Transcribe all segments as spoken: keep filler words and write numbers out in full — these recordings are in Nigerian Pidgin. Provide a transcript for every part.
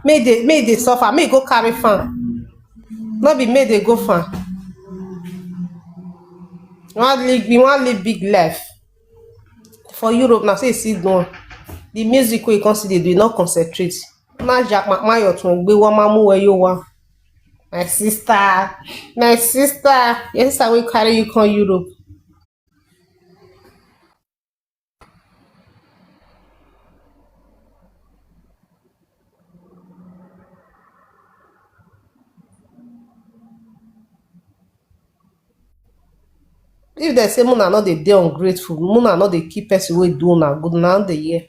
Make dey make dey suffer, make go carry fan. No be make dey go fan. You wan live you wan live big life. For Europe na so you sit down. The music wey you come see dey do, you no concentrate. Má jà pàpà yọ̀ tún gbé wọ́n má mú ẹ yóò wá. My sister, my sister, your sister wey carry you come Europe. If dem say muna no dey dey ungrateful, muna no dey kill person wey do una good, una no dey hear.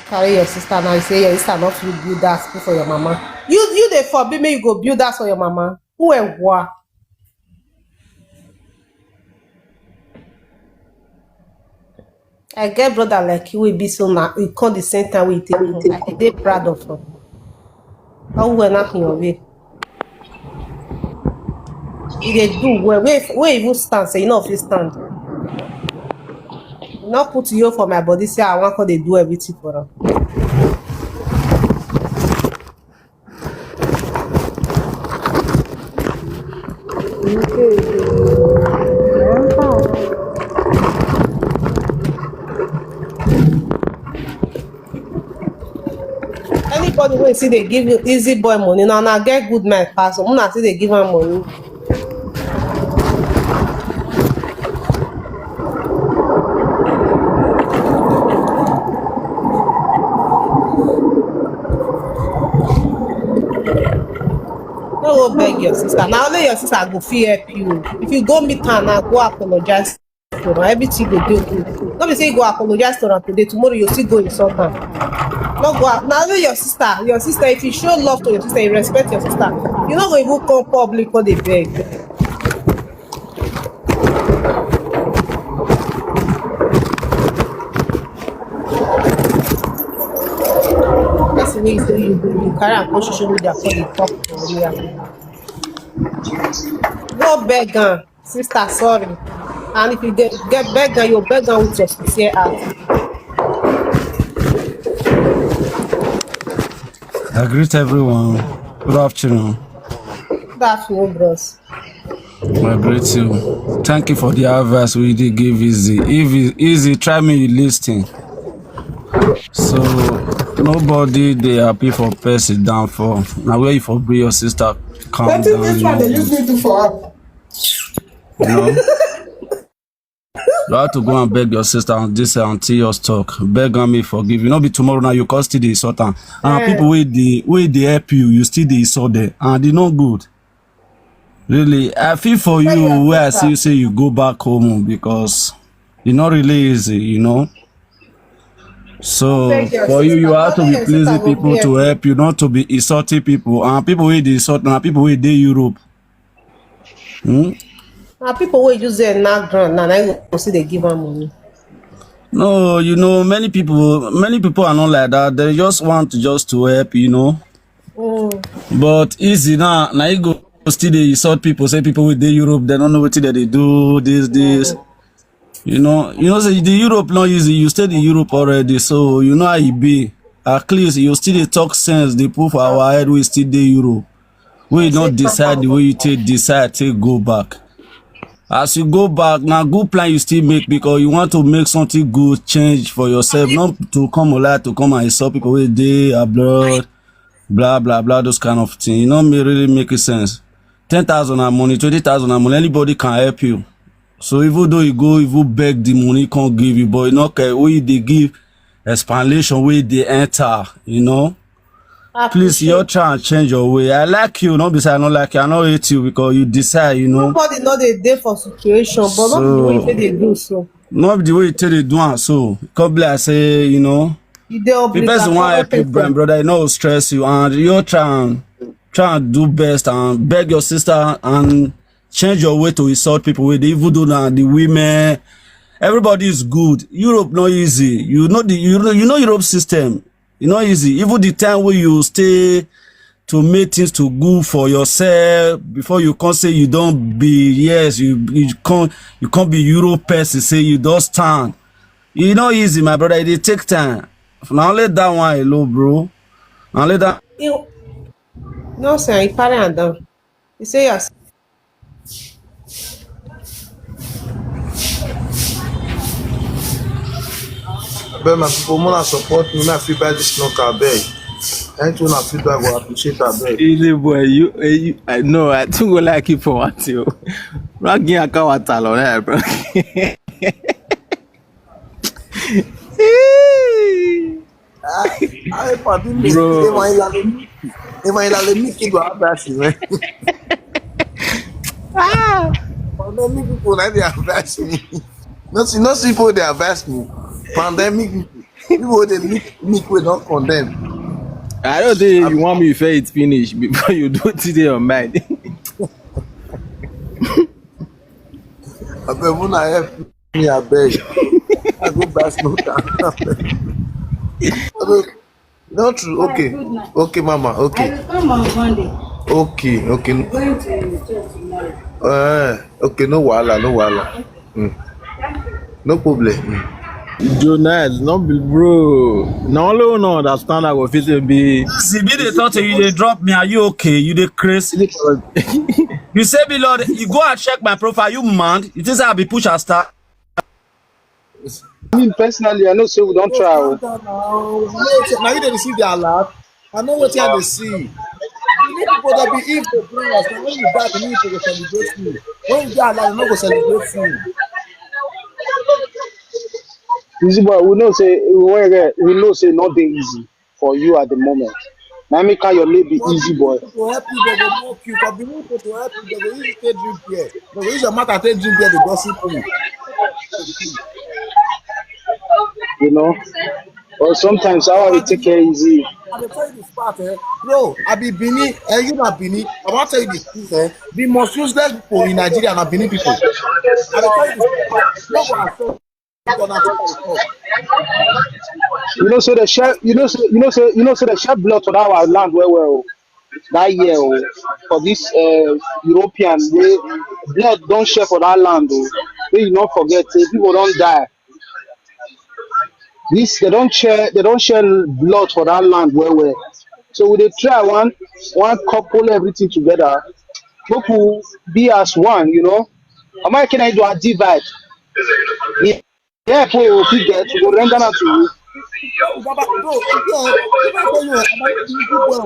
Carry your sister now, you say your sister no fit build house put for your mama. You you dey forbid me you go build house for your mama. Who and what? I get brother like you wey be so na e come the same time wey e take come. I dey proud of am. How well na him your way. E dey do well. Wey wey even stand say e no fit stand. E no put yo for my body say I wan come dey do everything for am. Anybody wey still dey give easy boy money na una get good mind pass am, una still dey give am money. No go beg your sister, na only your sister go fit help you. If you go meet her now, go apologize to her, everything go dey okay. No be say you go apologize to her today, tomorrow you still go insult her. No go up. Na only your sister, your sister, if you show love to your sister, you respect your sister, you no go even come public come dey beg. Person wey you say you go you carry am come social media come dey talk for real. Go beg am, sister, sorry. And if you get get beg am, you beg am with your sincere heart. I greet everyone. Good afternoon. Good afternoon, bros. I greet you. Thank you for the advice we did give Easy. If Easy, try me, you listen. So nobody they happy for person downfall. Now where you for bring your sister calm Wetin down. this one dey use me do for am? You know? You have to go and beg your sister and this auntie your talk. Beg on me forgive. You know, be tomorrow now you cause still the insult am. And Eh. People wey dey wey dey help you, you still dey insult them. And e no good. Really, I feel for Beg you your where I sister. See you say you go back home because e no really easy, you know. So Beg your for you, you sister. have to Beg be your pleasing sister go people there. To help you, not to be insulting people. And people wey dey insult na people wey dey Europe. Hmm? Na people wey use their knack ground na na you go see dey give am money. No, you know, many people, many people are not like that. They just want to just to help, you know. Mm. But easy now, now you go still dey insult people, say people with the Europe, they don't know what they do, this, this. You know, you know, say the Europe not easy. You stay the Europe already, so you know how e be. At least you still dey talk sense, dey put for our head, we still dey Europe. We not decide the way you take decide, take go back. As you go back, now good plan you still make because you want to make something good change for yourself, not to come online to come and insult people wey dey abroad, blah, blah, blah, those kind of things. You know, me really make it sense. Ten thousand and money, twenty thousand and money, anybody can help you. So even though you go, even beg the money, can't give you, but you know, okay, we they give explanation, we they enter, you know. Please, you try and change your way. I like you, not because I don't like you, I don't hate you because you decide, you know. Nobody no dey dey for situation, but not the way So- say they do so. Not the way you tell the do am so. Come be like say, you know, You dey the obligate person to want follow help you, person. Brand, brother, you know, stress you, and you try and try and do best and beg your sister and change your way to insult people with, even though now the women, everybody is good. Europe not easy. You know the you know, you know Europe system. You know easy. Even the time where you stay to make things to good for yourself before you can say you don't be, yes, you you can't you can't be Europe person say you don't stand. E no easy, my brother. E dey take time. Na only that one alone, bro. Na only that. No, sir, he parry am down. He say yes. Abeg, my people, una support me, make I fit buy this knock, abeg. Anything una fit do, I go appreciate, abeg. Easy boy, you, eh, you I know. I think we like you for one thing. Ragin akawata lo, eh, bro. I pardon me. Bro. If I like me, if I like me, keep your advice, man. Pandemic people, like, they advise me. Not see, not see people, they advise me. Pandemic people, people they look me, we don't condemn. I don't think you want me to say it finish before you do today on mine. Abeg, una help me, abeg. I go buy smoke. Abeg, not true. Okay, okay, mama. I Okay, will come on Monday. Okay, okay. Going to the church tomorrow. Uh, okay, no wahala, no wahala. Mm. No problem. Mm. Jonas, no be, bro. Na only who no understand I go fit say be. Zibi dey talk to you, dey drop me. Are you okay? You dey crazy? You say me, Lord, you go and check my profile. You mad? You think say I be push and start? Me personally, I know say we don try. Oh. Now you dey receive the alert. I know wetin I dey see. You need people that be if the prayers. Now when you die, you need to go celebrate you. When you die alive, you no go celebrate you. Easy boy, we know say we, we know say not dey easy for you at the moment. Now make your life be easy boy. To help you, they go mock you. For being people to help you, they go use take drink beer. They go use your matter take drink beer, they gossip you. You know, or sometimes how I take care easy. I dey tell you this part, eh? Bro, I be Benin, eh? You na Benin. I wan tell you the truth, eh? The most useless people in Nigeria na Benin people. I dey tell you this part. No go accept. You know, say the share, you know, say, you know, say, you know, say the share blood for that our land well, well. That year, oh, for this uh, European, wey blood don share for that land. Oh, wey you not forget, say people don die. This they don share, they don share blood for that land well, well. So we dey try one, one couple everything together. Make we be as one, you know. Am I can I do a divide? Yeah, yeah, for you fit get, we go render am to you. Baba, bro, if you if I tell you, I'm not the easy boy. Oh.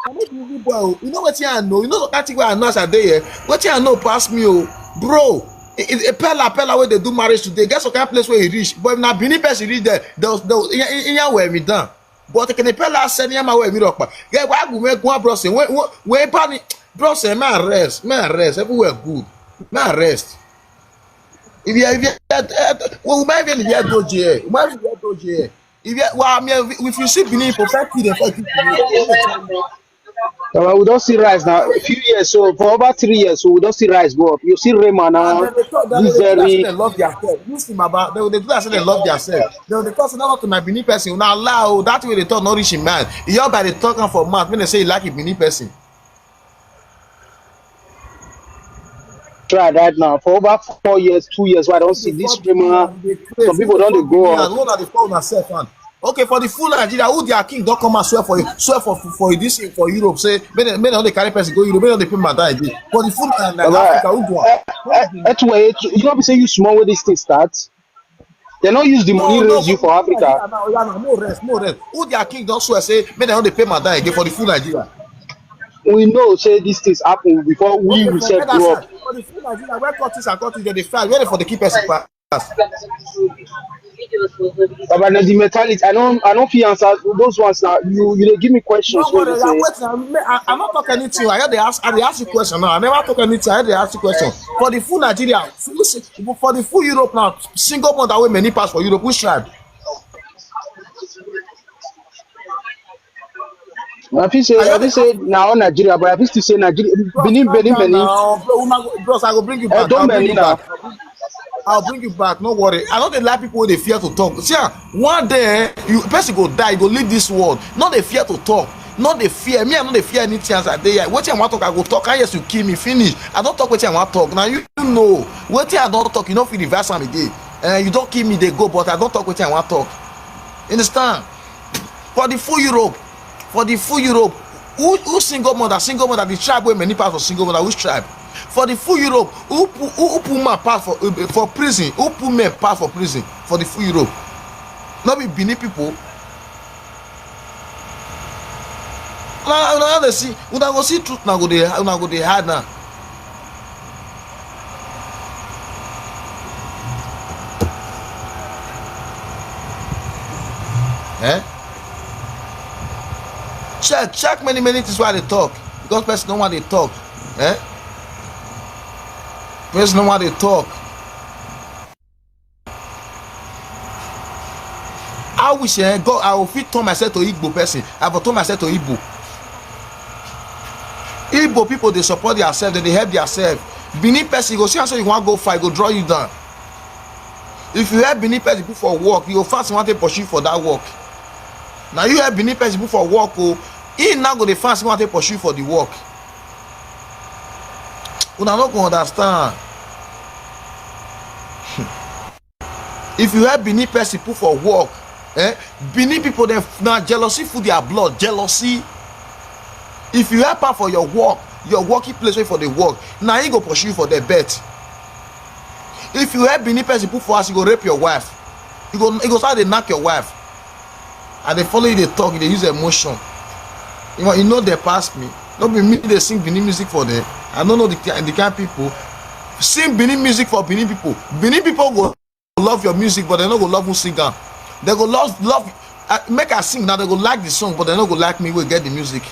I'm not the easy boy. Oh. You know what I know? You know that thing where I know as I dey here. What I know pass me, oh, bro. If a pella pella where they do marriage today, guess what kind of place where he reach? But if na Benin person reach there, they'll they'll in in in where me down. But can a pella send him away me rock? Yeah, why go make one bro say when when when party bro say man rest, man rest, everywhere good, man rest. If you if you uh, well, we might even hear doji, we might even hear doji. If you well, I mean, if you see Benin, perfect them, fuck you. Uh, we don't see rise now. A few years, so for over three years, so we don't see rise go up. You see Rema now. This very they love their self. You see, Baba, they they do that. Say they love their self. They they talk say not to my Benin person. Now allow that way they talk not reaching man. You all by the talking for mouth when they say you like a Benin person. Try right now for over four years, two years. Why I don't see this Rema? Some people don't go up. Hold on, the phone myself, man. Okay, for the full Nigeria, who their king don't come and swear for you, swear for for, for this thing for Europe. Say, may they, may they only carry person go Europe, may they only pay matter again. For the full uh, Africa, who go? Anyway, you know, say you small where this thing starts. They don't use the money no, raise no, you for Africa. No, no, no, no rest, no rest. Who their king don't swear say, may they only pay matter again for the full Nigeria. We know say these things happen before we okay, will set grow up. For the full Nigeria, where Curtis and Curtis they fight, where they for the keep person pass. But na the mentality, I don't, I don't feel answer those ones now. You, you dey give me questions. No, what worry, I'm waiting. I'm, I'm not talking anything. I hear they ask, I they ask you question now. I never talk anything. I hear they ask you question. For the full Nigeria, for the full Europe now, single mother wey many pass for Europe, which tribe? I feel say, I feel say now Nigeria, but I feel still say Nigeria, Benin, Benin, Benin. Bros, I go bring you back. Don't Benin now. I'll bring you back, no worry. I know they like people they fear to talk. See, ah, one day you person go die, go leave this world. Not they fear to talk, not they fear me. I know they fear anything as I dey here. What I want talk, I go talk. And yes, you kill me, finish. I don't talk what I want talk. Now you know what I don't talk. You know, feel the verse and the day. Uh, you don't kill me, they go. But I don't talk what I want talk. Understand? For the full Europe, for the full Europe, who who single mother, single mother, the tribe wey many pass for single mother, which tribe? For the full Europe, who pu- who who put man pass for uh, for prison, who put men pass for prison for the full Europe? No be Benin people. Una una dey see, una go see truth, una go dey una go dey hide now. Eh? Check, check many many things wey I dey talk, because person no wan dey talk. Eh? Person no wan dey talk. I wish eh, God, I will fit turn myself to Igbo person. I will turn myself to Igbo. Igbo people dey support themselves, dem dey help themselves. Benin person, you go see how so you wan go fight, go draw you down. If you help Benin person put for work, you go fast want to pursue for that work. Now you help Benin person put for work, oh, he now go dey fast want to pursue for the work. Una no go understand. If you help Benin person put for work, eh, Benin people dem na jealousy full their blood, jealousy. If you help am for your work, your working place wey for dey work, na him go pursue you for there. Bet if you help Benin person put for house, he go rape your wife. He go he go start dey knack your wife. I dey follow you dey talk, you dey use emotion. You know, you know they pass me. No be me dey sing Benin music for them. I no know the ki- the kind people. Sing Benin music for Benin people. Benin people go love your music, but they no go love who sing am. They go love love. Uh, make I sing now, they go like the song, but they no go like me wey get the music.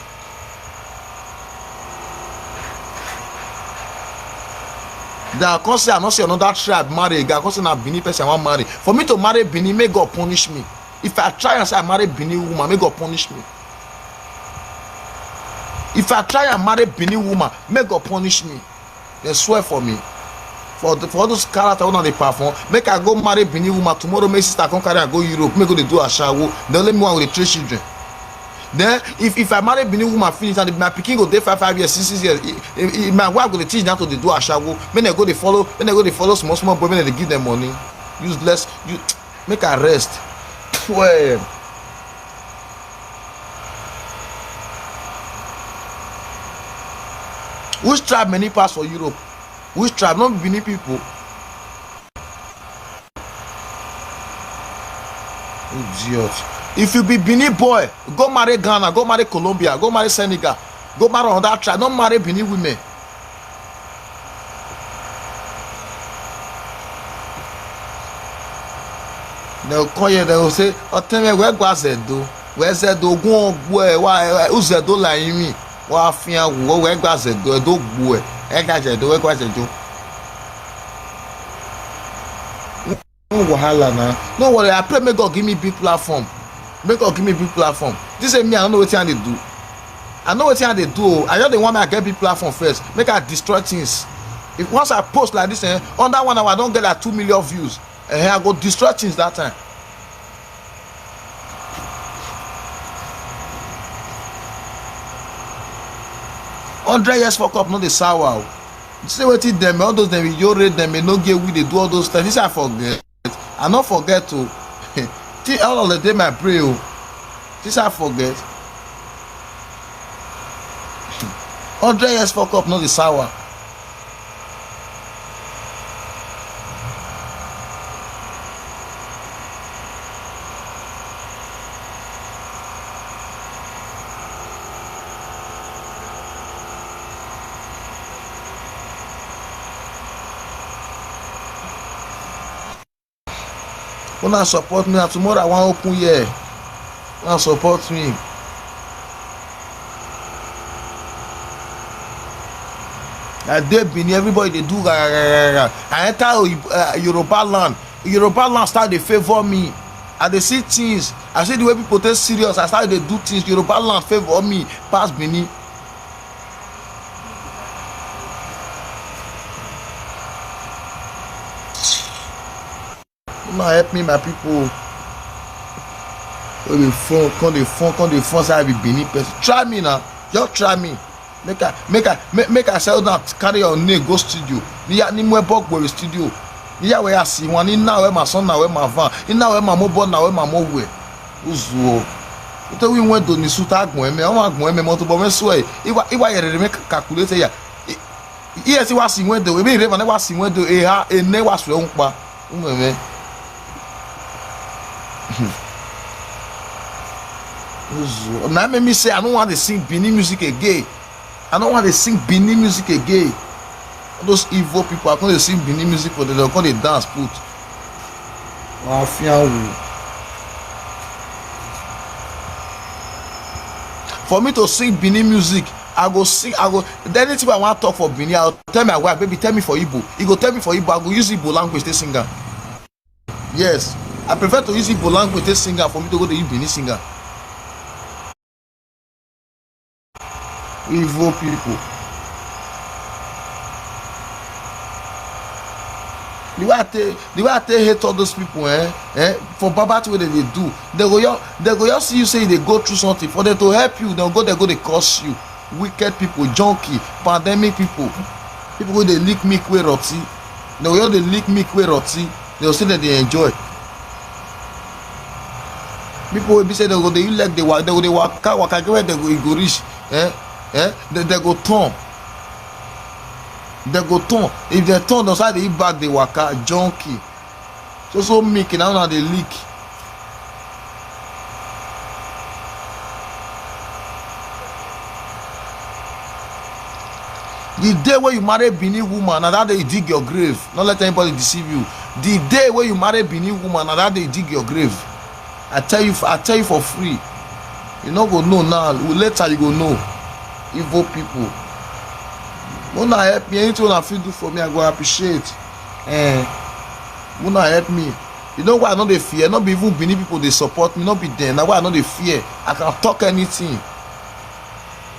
Then I come say I no see another tribe marry again. I come say na Benin person I wan marry. For me to marry Benin, make God punish me. If I try and say I marry Benin woman, make God punish me. If I try and marry Benin woman, make God punish me. They swear for me. For the, for all those character wey dey perform, make I go marry Benin woman tomorrow. Make sister come carry am go Europe. Make go dey do ashawo. They only me one with the three children. Then if if I marry Benin woman finish and my pikin go dey five five years, six six years, if, if, if my wife go dey teach them to dey do ashawo, make dem go dey follow, make dem go dey follow small small boy, make dem dey give them money. Useless. You make I rest. Well, which tribe many pass for Europe? Which tribe? No be Benin people. Idiot. If you be Benin boy, go marry Ghana, go marry Colombia, go marry Senegal, go marry another tribe. No marry Benin women. They will call you, they will say, "Oteme, where gwa Zedo? Where Zedo? Go on, where, why, who Zedo like me? Wa fian wo, where gwa Zedo? Edo gwe. Ega Zedo, where gwa Zedo?" No wahala na. No worry, I pray make God give me big platform. Make God give me big platform. This is me, I don't know wetin I dey do. I know wetin I dey do. I just dey want make I get big platform first. Make I destroy things. If once I post like this, eh, under one hour I don get like two million views. Eh, I go destroy things that time. Hundred years fuck up no dey sour o. You see wetin dem, all those dem, you rate dem, you no get we dey do all those things. This I forget. I no forget o. Thi- all of them dey my brain o. This I forget. Hundred years fuck up no dey sour. Una support me, and tomorrow I wan open here. Una support me. I dey Benin, everybody dey do ga ga ga ga ga. I enter Oyibo- uh, Yoruba land. Yoruba land start dey favour me. I dey see things. I see the way people take serious. I start dey do things. Yoruba land favour me pass Benin. Una help me, my people. Wey dey fun, come dey fun, come dey fun say I be Benin person. Try me now. Just try me. Make I make I make, make I sell down, carry your name go studio. Ni ya ni mwe bok boy studio. Ni ya we asi wan ni na we ma son na we ma van. Ni na we ma mo bo na we ma mo we. Uzuo. Ute wi nwe do ni suta agbon eme, awon agbon eme mo to bo me swear. Iwa, iwa yere me calculate ya. I, iye si wa si nwe do, ebi re ma ne wa si nwe do, e ha, e ne wa swear unpa. Umeme. Uzuo. Na me, me say I don't want to sing Benin music again. I don't want to sing Benin music again. All those evil people, I can't sing Benin music for them, they come dey dance put. Mafia wu. For me to sing Benin music, I go sing, I go, anything I want to talk for Benin, I'll tell my wife, "Baby, tell me for Igbo." He go tell me for Igbo, I go use Igbo language to sing am. Yes, I prefer to use Igbo language to sing am for me to go to Benin singer. Evil people. The way I take, the way I take hate all those people, eh, eh, for bad bad thing wey dem dey do, they go just, they go just see you say you dey go through something. For them to help you, dem go, dem go dey curse you. Wicked people, junkie, pandemic people, people wey dey lick milk wey rotty, dem go just dey lick milk wey rotty, dem go say dem dey enjoy. People wey be say dem go dey use leg dey wa-, dem go dey waka, waka get where dem go, e go reach, eh, eh, dem, dem go turn, dem go turn. If dem turn, dem start dey eat back, dey waka, junkie. So, so milk na una dey lick. The day wey you marry Benin woman, na that day you dig your grave. No let anybody deceive you. The day wey you marry Benin woman, na that day you dig your grave. I tell you, I tell you for free. You no go know now. Later you go know. Evil people. Una help me. Anything una fit do for me, I go appreciate. Eh, una help me. You know why I no dey fear? No be even Benin people dey support me, no be them. Na why I no dey fear. I can talk anything.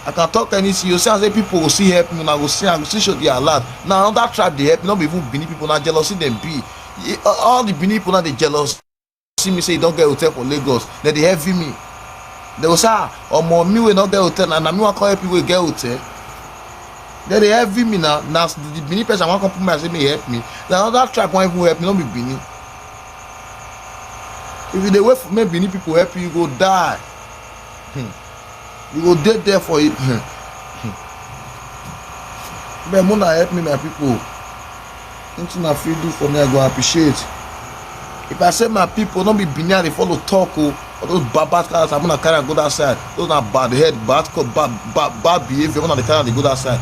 I can talk anything. You see, I say people go see help me, una go see, I go see show the alert. Now another tribe dey help me, no be even Benin people. Na jealousy dem be. E, all the Benin people now dey jealous. See me say you don get hotel for Lagos, dem dey heavy me. Dem go say, "Ah, omo, me wey no get hotel, na, na me wan come help you wey get hotel." Dem dey heavy me na, na the Benin person wan come put my say me help me. Na another tribe wan even help me, no be Benin. If you dey wait for make Benin people help you, you go die. Hmm. You go dey there for it. Hmm. Hmm. But una help me, my people. Anything una fit do for me, I go appreciate. If I say my people, no be Benin I dey follow talk o. All those bad, bad character, una carry am go that side. Those na bad head, bad co-, bad, bad, bad behavior, una dey carry am dey go that side.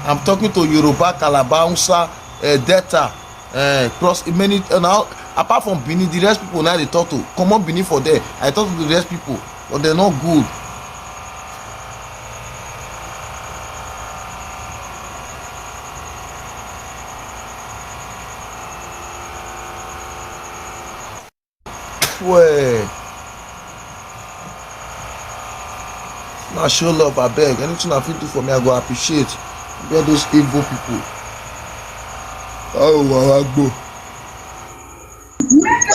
I'm talking to Yoruba, Calabar, Hausa, eh, Delta, eh, cross many, eh, now, apart from Benin, the rest people now dey talk to. Comot Benin for there. I talk to the rest people, but dem no good. Well, na show love, abeg. Anything I fit do for me, I go appreciate. Get those evil people. Oh, wow, wow, go.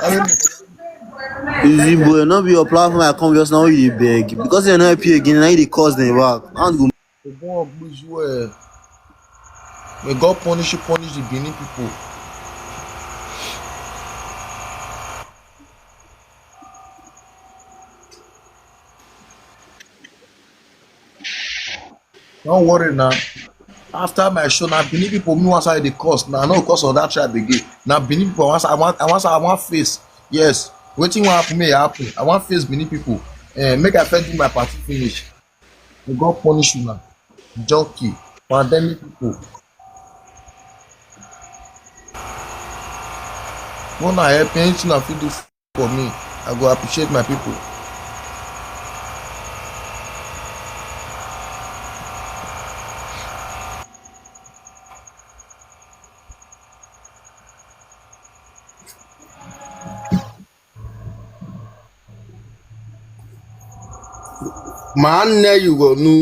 I mean, Easy boy, no be your platform I come just now, you dey beg. Because dem no help you again, now you dey curse dem back. How you go Ogun Ogbujuwe. May God punish you, punish the Benin people. Don't worry now. After my show, now Benin people, me once I dey curse. Now I no curse on that tribe again. Now Benin people, once I want, I want, I want face. Yes. Wetin wan happen, may happen. I want face Benin people. Eh, make I first do my party finish. May God punish you now. Junkie, pandemic people. Una help me, anything I fit do for me, I go appreciate my people. Ma nne you go nu,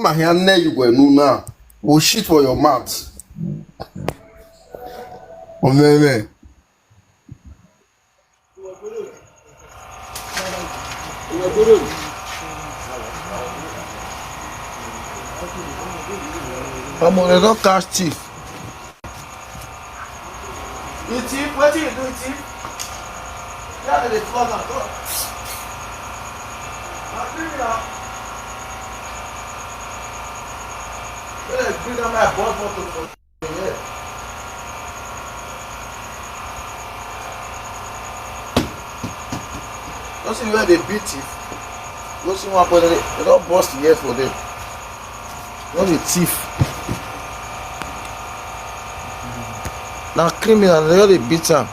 ma ya nne you go nu now. Go shit for your mouth. Omeme. Omo, dem don catch thief. You thief? Wetin you do, you thief? Yeah, dem dey flog am. Come on. When I bring down my boss motor for here. Don't see where they beat thief. Go see one point, they don't bust the head for them. Not the thief. Now criminal, they don't dey beat am.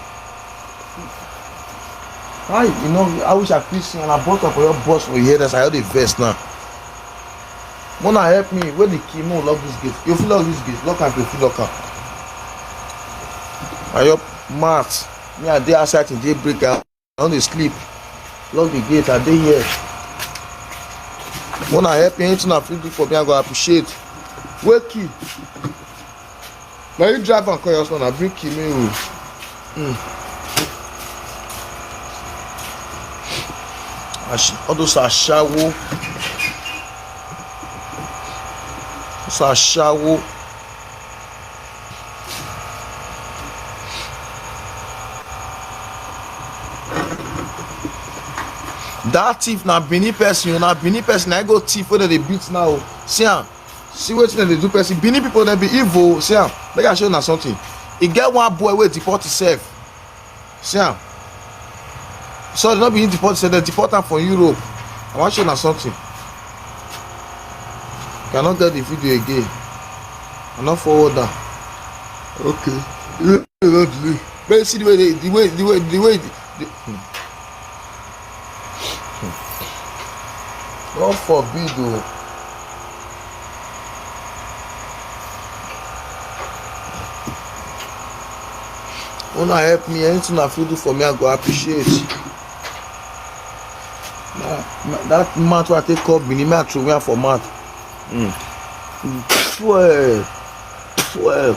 Why you know? I wish I could see and I bought up for your boss for here. That's how they vest now. Mona help me. Where the key? Mo lock this gate. You feel lock this gate. Lock am. You feel lock am. I up mat. Me I dey outside till daybreak. I don dey sleep. Lock the gate. I dey here. Mona help me. Anything I fit do for me, I go appreciate. Wake key. Na you drive am come your house now, na bring key make we. Mm. Ash-, all those ashawo. Those ashawo. That thief na Benin person, na Benin person na go thief wey dem dey beat now. See am. See wetin dem dey do person. Benin people dem be evil. See am. Make I show una something. E get one boy wey deport himself. See am. Sorry, no be him deport himself. Dem deport am for Europe. I wan show una something. Cannot get the video again. I no forward am. Okay. But you see the way they, the way, the way, the way, the, hmm. God forbid o. Una help me, anything I fit do for me, I go appreciate. Na, na, that mouth wey I take call Benin, me I throw am for mouth. Mm. Fuel, fuel,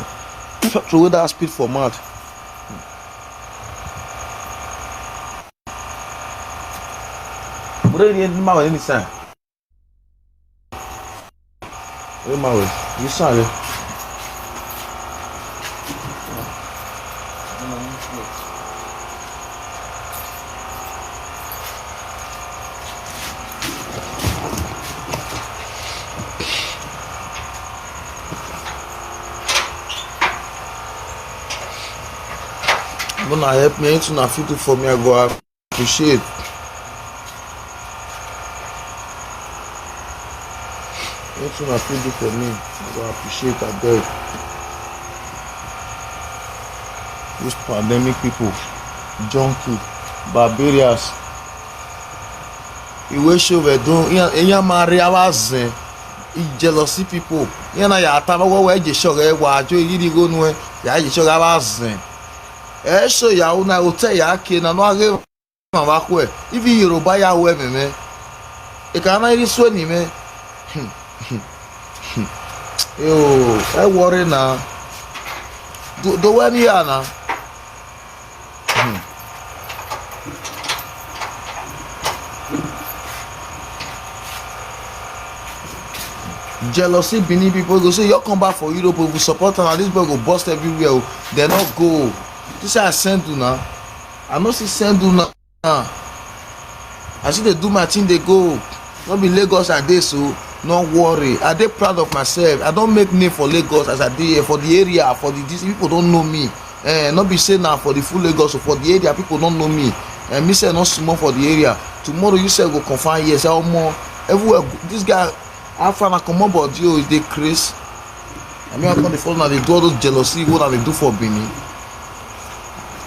throw that spit for mouth. Bro, you need my any sign. Hey, my way. You sign it. Una help me, anything una fit do for me, I go appreciate. Anything una fit do for me, I go appreciate, abeg. This pandemic people, junkie, barbarians. Iwe show we don, iya, iya mari awa zen. I jealousy people. Iya na ya ata wa we je show we wa jo yiri go nu we. Ya je show awa zen. E show ya una hotel ya ke na no age ma wa kwe. Ivi Yoruba ya we me me. E ka na iri so ni me. Yo, e worry na. Do, do we ni ya na. Hmm. Jealousy Benin people go say, "You come back for Europe, we support am, and this boy go burst everywhere." Oh. They no go. This I send you now. I no see send you now. I see they do my thing, they go. No be Lagos I dey so. No worry. I dey proud of myself. I don't make name for Lagos as I dey here, for the area, for the, these people don't know me. Eh, not be say now for the full Lagos or for the area, people don't know me. And me say no small for the area. Tomorrow you say go confirm here. Say, "Oh, more everywhere." This guy, how far na comot body, oh, is dey craze. I mean, I come dey follow now, they do all those jealousy, what they do for Benin.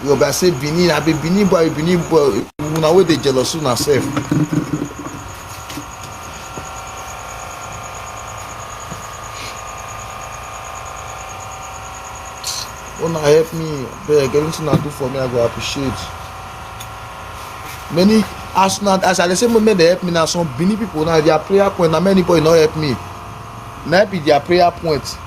You go say Benin, I be Benin boy, Benin boy. Una wey dey jealous una sef. Una help me, beg. Anything I do for me, I go appreciate. Many, as una, as I dey say, make they help me now. Some Benin people now, their prayer point. Now many boy no help me. Na be their prayer point.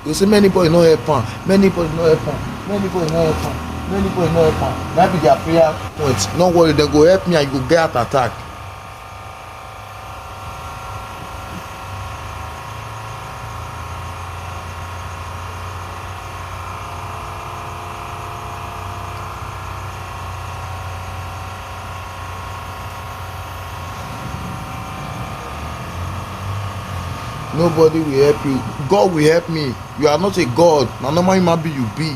You see, many boy no help am. Many boy no help am. Many boy no help am. Many boy no help am. Na be their prayer point. No worry, they go help me and you go get heart attack. Nobody will help you. God will help me. You are not a God. Na normal human being you be.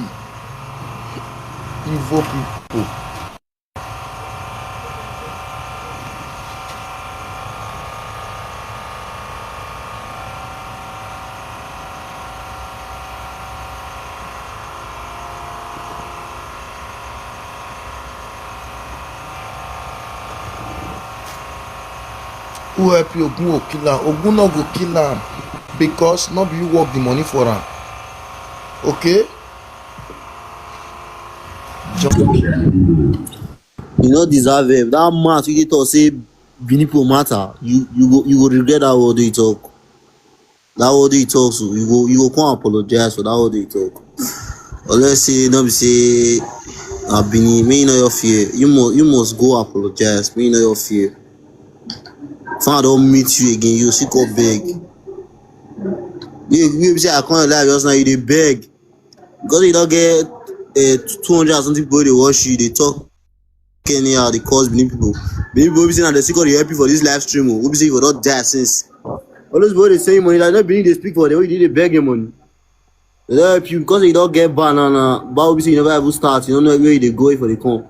Evil people. Who help you? Ogun go kill am. Ogun no go kill am because no be you work the money for am. Okay? You no deserve help. That man wey dey talk say Benin people matter. You you go you go regret that word wey you talk. That word wey you talk so you go you go come apologize for that word wey you talk. Unless say no be say na Benin, make you no your fear. You must you must go apologize. Make you no your fear. If I don meet you again, you still come beg. You you be say I come live just now, you dey beg. Because you don get uh, two hundred and something people wey dey watch you, dey talk anyhow, dey cause Benin people. Benin people wey be say na dey still come dey help you for this live stream o. Wey be say you for don die since. All those people wey dey send you money, like no Benin dey speak for them, wey you dey beg them money. They don help you because you don get ban now na. But wey be say you never even start, you no know where you dey go, if you dey come.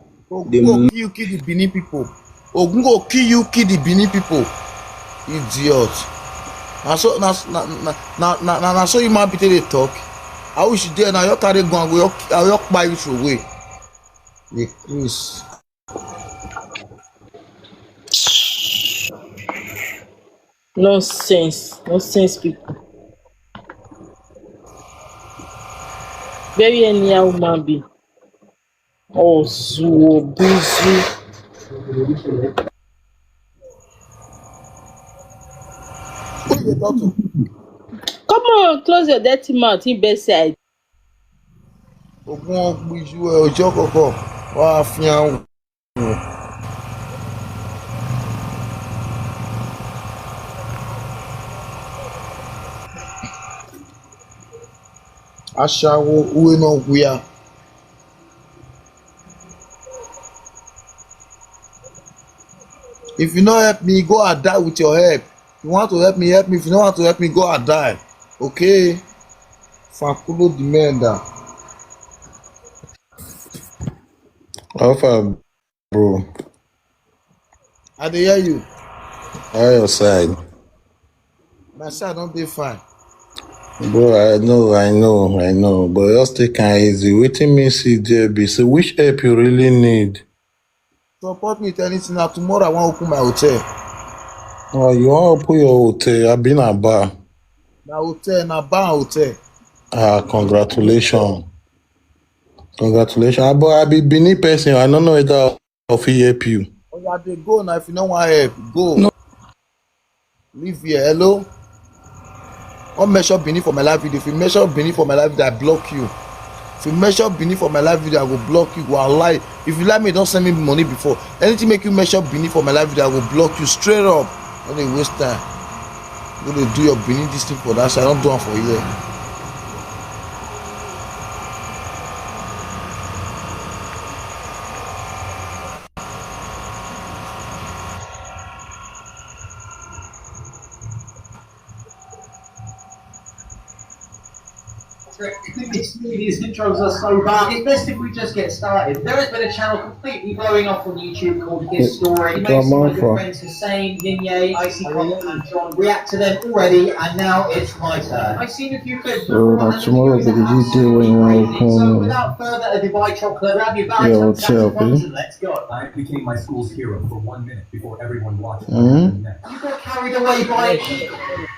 Dey Ogun go move. kill you, kill the Benin people. Ogun go kill you, kill the Benin people. Idiot. Na so na na na na na na, na so human being take dey talk. I wish you there now. You carry gun, I go you I go kpai you throw away. The Chris. Nonsense, nonsense people. Very anyhow human being. Ozuo busy. Who you dey talk to? Come on, close your dirty mouth in bedside. Ogun ọgbiju ẹ ọjọ́ kọ̀ọ̀kan wá fi hàn wò. Aṣáwó uwe náà wúya. If you no help me, go and die with your help. If you want to help me, help me. If you no want to help me, go and die. Okay? Fakulo the men down. How far, bro? I dey hear you. How your side? My side don dey fine. Bro, I know, I know, I know. But just take am easy. Wetin me see there be say which help you really need? Support me with anything. Na tomorrow I wan open my hotel. Oh, you wan open your hotel? I been a bar. Na hotel, na bar and hotel. Ah, congratulations. Congratulations. Ah, but I be Benin person. I don't know whether I fit help you. Oya dey go na, if you no wan help, go. No. Leave here. Hello? Come measure Benin for my live video. If you measure Benin for my live video, I block you. If you measure Benin for my live video, I go block you. Go lie. If you like me, don't send me money before. Anything make you measure Benin for my live video, I go block you straight up. No dey waste time. Go dey do your Benin this thing for that side. I don't do am for here. These intros are so bad. It's best if we just get started. There has been a channel completely blowing up on YouTube called His Story. Most of my good friends Hussein, Yinye, Icy Connor, and John react to them already, and now it's my turn. I've seen a few clips. So now tomorrow be the day when you want to come. So without further ado, buy chocolate, grab your bags, and let's go. I became my school's hero for one minute before everyone watched. Mm-hmm. You got carried away by it.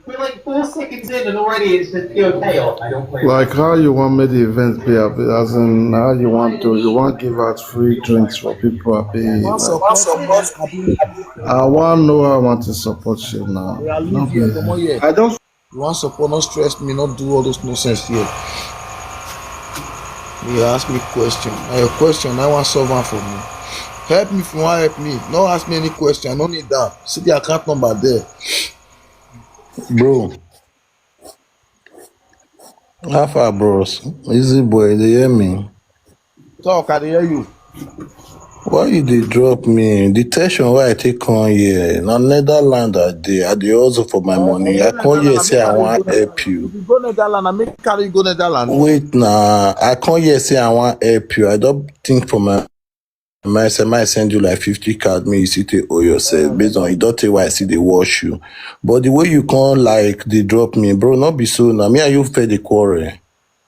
We're like four seconds in and already it's just pure chaos. I don't play. Like how you want make the event be, abi? As in how you want to, you want give out free drinks for people, abi? I want know how I want to support you now. I don't. You want support? Not stress me. Not do all those nonsense here. You ask me question. Now your question. I want solve one for me. Help me if you want help me. No ask me any question. I no need that. See the account number there. Bro. How far, bros? Easy boy, they hear me. Talk, I dey hear you. Why you dey drop me? The tension wey I take come here, na Netherlands I dey. I dey hustle for my money. I come here say I wan help you. You go Netherlands, I make carry you go Netherlands. Wait na, I come here say I wan help you. I don think for my mind say, make I send you like fifty card, make you still take owe yourself. Based on, you don take why I still dey watch you. But the way you come like dey drop me, bro, no be so na. Me and you fair dey quarrel.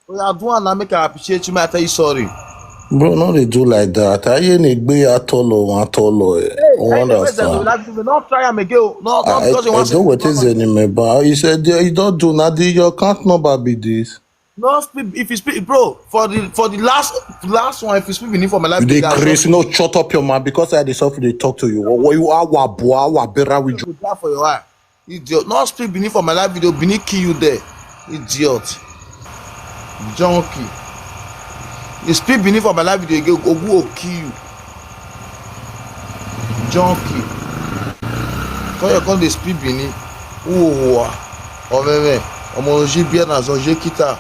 Oya, do am na, make I appreciate you, make I tell you sorry. Bro, no dey do like that. Ayé ni gbé atọ́lọ̀ wọn atọ́lọ̀ ẹ̀. Hey, you understand? No try am again o. No, no, I, because you I want don't to what is the name, but you said you don't do na the, your account number be this. No speak, if you speak, bro, for the, for the last, last one, if you speak Benin for my life, you dey crazy. No, shut up your mouth because I dey suffer dey talk to you. What you are, wa boy, wa bera with you. Go down for your eye. Idiot. No speak Benin for my live video. Benin kill you there. Idiot. Junkie. You speak Benin for my live video again, Ogu will kill you. Junkie. Come here, come dey speak Benin. Uwa. Omeme. Omo oji bia na zonje kita.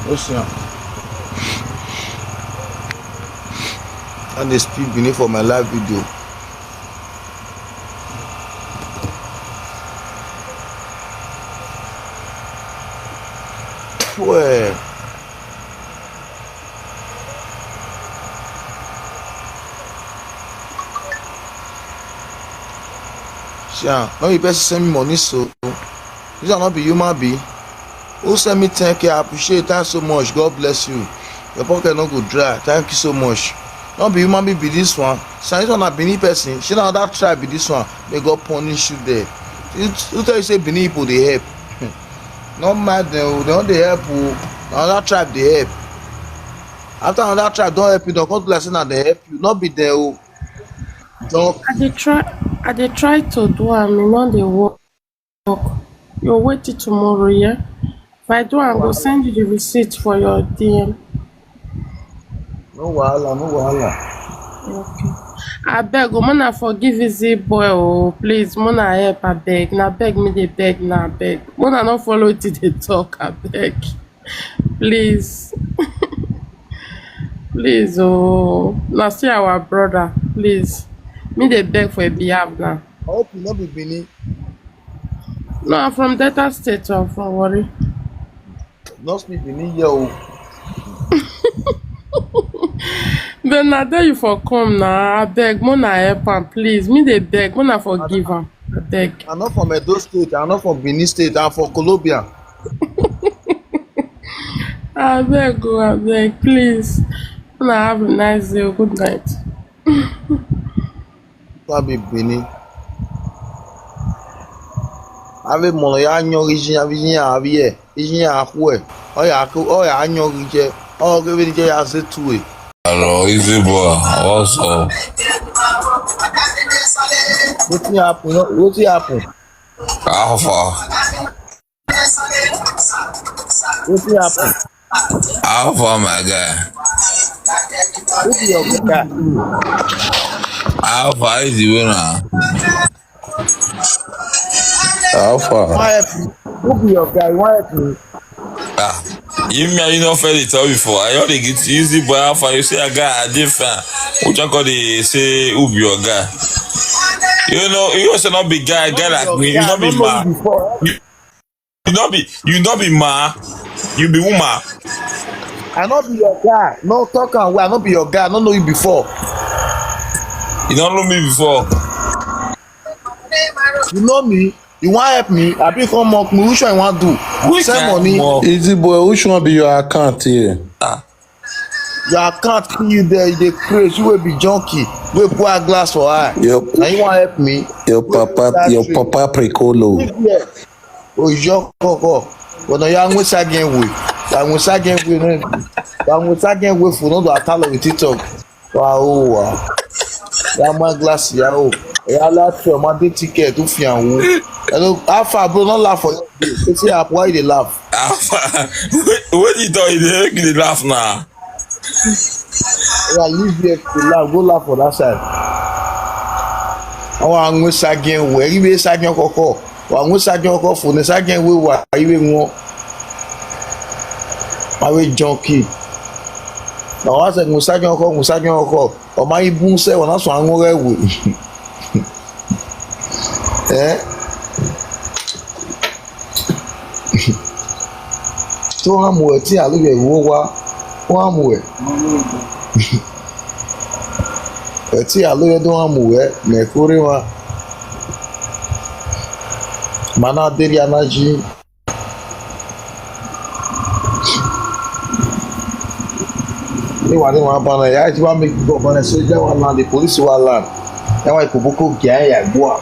Ocean. And they speak Benin for my live video. Where? Sha, no be person send me money so. This one no be human being. Who send me ten K? I appreciate that so much. God bless you. Your pocket no go dry. Thank you so much. No be human being be this one. Sha, this one na Benin person. She na another tribe be this one. May God punish you there. Who, who tell you say Benin people dey help? No mind them o. They no dey help o. Na another tribe dey help. After another tribe don help you, dem come do like say na dem help you. No be them o. Don't I dey try, I dey try to do am, e no dey work. You wait till tomorrow, yeah? If I do am, I go send you the receipt for your D M. No wahala, no wahala. Okay. Abeg o, mona forgive Easy Boy o, please, mona help, abeg. Na beg me dey beg, na abeg. Mona no follow wetin dey talk, abeg. Please. Please o, na still our brother, please. Me dey beg for a behalf now. I hope you no be Benin. No, I'm from Delta State, I'm from Warri. No speak Benin here o. Then na there you for come na. Abeg, mona help am, please. Me dey beg, mona forgive am. Abeg. I'm not from Edo State, I'm not from Benin State, I'm from Colombia. Abeg o, abeg, please. Una have a nice day. Good night. Tabi Benin. Ave mono ya nyo rijin avi ya avi e. Ijin ya hue. Oya ko oya nyo rije. O ke bi je ya se tu e. Hello, Easy Boy. What's up? Wetin happen? Wetin happen? How far? Wetin happen? How far, my guy? Who be your guy? How far is the way now? How far? Why help me? Who be your guy? Why help me? Ah, you me, you no fair dey tell before. I only get Easy Boy. How far? You say a guy, I dey fine. Who just call dey say who be your guy? You know, you also not be guy, guy like me. You not be man. You, you not be, you not be man. You be woman. I no be your guy. No talk am well. I no be your guy. I no know you before. You don't know me before. You know me? You wan help me? Abi you come mock me? Which one you wan do? Which send money. Easy Boy, which one be your account here? Ah. Your account kill you there, you dey craze, you wey be junkie, wey put glass for eye. Yep. Na you wan help me? Your papa, your papa prekolo. Ojo koko. But na ya nwe sagen we. Ya nwe sagen we no. Ya nwe sagen we for no do atalo with TikTok. Wow. Ya my glass ya o. Ya la try my day ticket to fian wo. Hello, how far, bro? No laugh for you. You see, why you dey laugh? How far? What you talk? You dey make me dey laugh now. Yeah, leave here to laugh. Go laugh for that side. Àwọn àwọn sagen wo. Ẹ̀rí bí sagen kọ̀kọ̀. Wa ŋu sa jɔn kɔ fo ne sa jɛn we wa yi we ŋɔ. Ma we jɔn ki. Na wa se ŋu sa jɔn kɔ, ŋu sa jɔn kɔ. O ma yi bun se wa na so aŋɔ re we. Eh? So ha mu e ti alo ye wo wa. Wa mu e. E ti alo ye do ha mu e. Me kore wa. Mana deri anaji. Ni wa ni wa bana ya ti wa mi go bana so ja wa land, the police wa land. Ya wa ikuboko gya ya gboa.